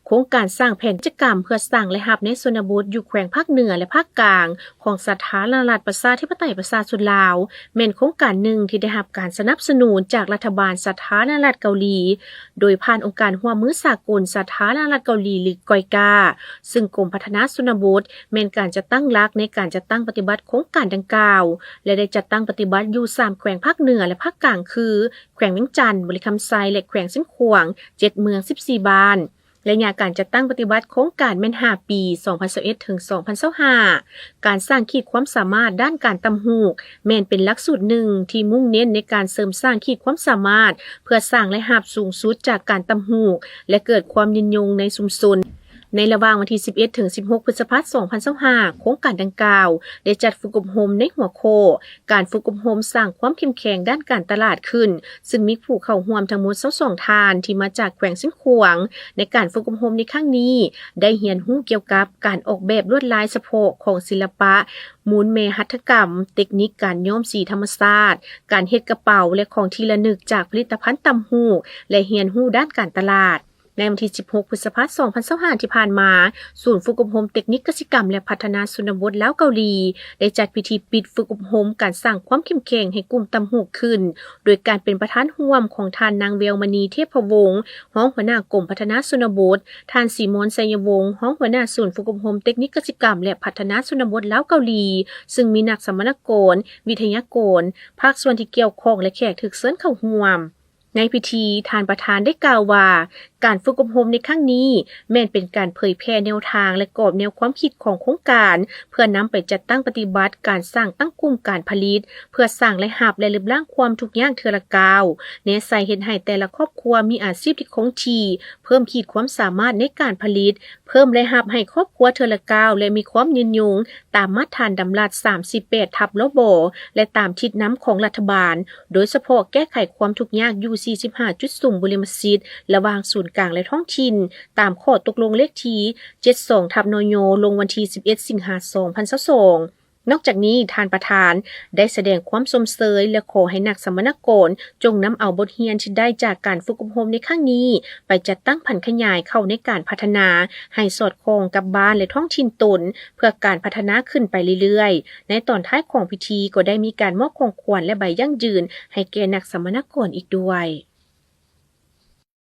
ໂຄງການສ້າງແຜນກິດຈະກຳເພື່ອສ້າງລາຍຮັບໃນຊົນນະບົດຢູ່ແຂວງພາກເໜືອ ແລະ ພາກກາງ ຂອງສາທາລະນະລັດປະຊາທິປະໄຕປະຊາຊົນລາວ ແມ່ນໂຄງການໜຶ່ງທີ່ໄດ້ຮັບການສະໜັບສະໜູນຈາກລັດຖະບານສາທາລະນະລັດເກົາຫຼີ ໂດຍຜ່ານອົງການຮ່ວມມືສາກົນສາທາລະນະລັດເກົາຫຼີ ຫຼື ກອຍກາ ຊຶ່ງກົມພັດທະນາຊົນນະບົດແມ່ນການຈັດຕັ້ງຫຼັກໃນການຈັດຕັ້ງປະຕິບັດໂຄງການດັ່ງກ່າວ ແລະ ໄດ້ຈັດຕັ້ງປະຕິບັດຢູ່ສາມແຂວງພາກເໜືອ ແລະ ພາກກາງ ຄື ແຂວງວຽງຈັນ, ບໍລິຄຳໄຊ ແລະ ແຂວງຊຽງຂວາງ ເຈັດເມືອງ ສິບສີ່ບ້ານ. ໄລຍະການຈັດຕັ້ງປະຕິບັດໂຄງການແມ່ນຫ້າປີ, ສອງພັນຊາວເອັດ ເຖິງ ສອງພັນຊາວຫ້າ. ການສ້າງຂີດຄວາມສາມາດດ້ານການຕ່ຳຫູກ ແມ່ນເປັນຫຼັກສູດໜຶ່ງທີ່ມຸ່ງເນັ້ນໃນການເສີມສ້າງຂີດຄວາມສາມາດ ເພື່ອສ້າງລາຍຮັບສູງສຸດຈາກການຕ່ຳຫູກ ແລະ ເກີດຄວາມຍືນຍົງໃນຊຸມຊົນ. ໃນລະຫວ່າງວັນທີ ສິບເອັດ ເຖິງ ສິບຫົກ ພຶດສະພາ ສອງພັນຊາວຫ້າ ໂຄງການດັ່ງກ່າວ ໄດ້ຈັດຝຶກອົບຮົມໃນຫົວຂໍ້ ການຝຶກອົບຮົມສ້າງຄວາມເຂັ້ມແຂງດ້ານການຕະຫຼາດຂຶ້ນ, ຊຶ່ງມີຜູ້ເຂົ້າຮ່ວມທັງໝົດ ຊາວສອງ ທ່ານ ທີ່ມາຈາກແຂວງຊຽງຂວາງ. ໃນການຝຶກອົບຮົມໃນຄັ້ງນີ້ ໄດ້ຮຽນຮູ້ກ່ຽວກັບການອອກແບບລວດລາຍສະເພາະຂອງສິລະປະມູນແມ່ຫັດຖະກຳ, ເຕັກນິກການຍ້ອມສີທຳມະຊາດ, ການເຮັດກະເປົາ ແລະ ຂອງທີ່ລະນຶກຈາກຜະລິດຕະພັນຕ່ຳຫູກ ແລະ ຮຽນຮູ້ດ້ານການຕະຫຼາດ. ໃນວັນທີ ສິບຫົກ ພຶດສະພາ ສອງພັນຊາວຫ້າ ທີ່ຜ່ານມາ, ສູນຝຶກອົບຮົມເຕັກນິກກະສິກຳ ແລະ ພັດທະນາຊົນນະບົດລາວເກົາຫຼີ ໄດ້ຈັດພິທີປິດຝຶກອົບຮົມການສ້າງຄວາມເຂັ້ມແຂງໃຫ້ກຸ່ມຕ່ຳຫູກຂຶ້ນ ໂດຍການເປັນປະທານຮ່ວມຂອງທ່ານນາງ ແວວມະນີ ເທບພະວົງ ຮອງຫົວໜ້າກົມພັດທະນາຊົນນະບົດ, ທ່ານ ສີມອນ ໄຊຍະວົງ ຮອງຫົວໜ້າສູນຝຶກອົບຮົມເຕັກນິກກະສິກຳ ແລະ ພັດທະນາຊົນນະບົດລາວເກົາຫຼີ, ຊຶ່ງມີນັກສຳມະນາກອນ, ວິທະຍາກອນ, ພາກສ່ວນທີ່ກ່ຽວຂ້ອງ ແລະ ແຂກຖືກເຊີນເຂົ້າຮ່ວມ. ໃນພິທີ, ທ່ານປະທານໄດ້ກ່າວວ່າ ການຝຶກອົບຮົມໃນຄັ້ງນີ້ ແມ່ນເປັນການເຜີຍແຜ່ແນວທາງ ແລະ ກອບແນວຄວາມຄິດຂອງໂຄງການ ເພື່ອນຳໄປຈັດຕັ້ງປະຕິບັດການສ້າງຕັ້ງກຸ່ມການຜະລິດ ເພື່ອສ້າງລາຍຮັບ ແລະ ລຶບລ້າງຄວາມທຸກຍາກເທື່ອລະກ້າວ, ແນໃສ່ເຮັດໃຫ້ແຕ່ລະຄອບຄົວມີອາຊີບທີ່ຄົງທີ່, ເພີ່ມຂີດຄວາມສາມາດໃນການຜະລິດ, ເພີ່ມລາຍຮັບໃຫ້ຄອບຄົວເທື່ອລະກ້າວ ແລະ ມີຄວາມຍືນຍົງ ຕາມມາດຖານດຳລັດ ສາມສິບແປດ ທັບ ລບ ແລະ ຕາມທິດນຳຂອງລັດຖະບານ, ໂດຍສະເພາະແກ້ໄຂຄວາມທຸກຍາກຢູ່ ສີ່ສິບຫ້າ ຈຸດສຸມບຸລິມະສິດ ລະຫວ່າງສູນກາງ ແລະ ທ້ອງຖິ່ນ, ຕາມຂໍ້ຕົກລົງເລກທີ ເຈັດສອງ ທັບ ນຍ ລົງວັນທີ ສິບເອັດ ສິງຫາ ສອງພັນຊາວສອງ. ນອກຈາກນີ້, ທ່ານປະທານໄດ້ສະແດງຄວາມຊົມເຊີຍ ແລະ ຂໍໃຫ້ນັກສຳມະນາກອນ ຈົ່ງນຳເອົາບົດຮຽນທີ່ໄດ້ຈາກການຝຶກອົບຮົມໃນຄັ້ງນີ້ ໄປຈັດຕັ້ງຜັນຂະຫຍາຍເຂົ້າໃນການພັດທະນາ ໃຫ້ສອດຄ່ອງກັບບ້ານ ແລະ ທ້ອງຖິ່ນຕົນ ເພື່ອການພັດທະນາຂຶ້ນໄປເລື້ອຍໆ. ໃນຕອນທ້າຍຂອງພິທີກໍໄດ້ມີການມອບຂອງຂວັນ ແລະ ໃບຢັ້ງຢືນໃຫ້ແກ່ນັກສຳມະນາກອນອີກດ້ວຍ.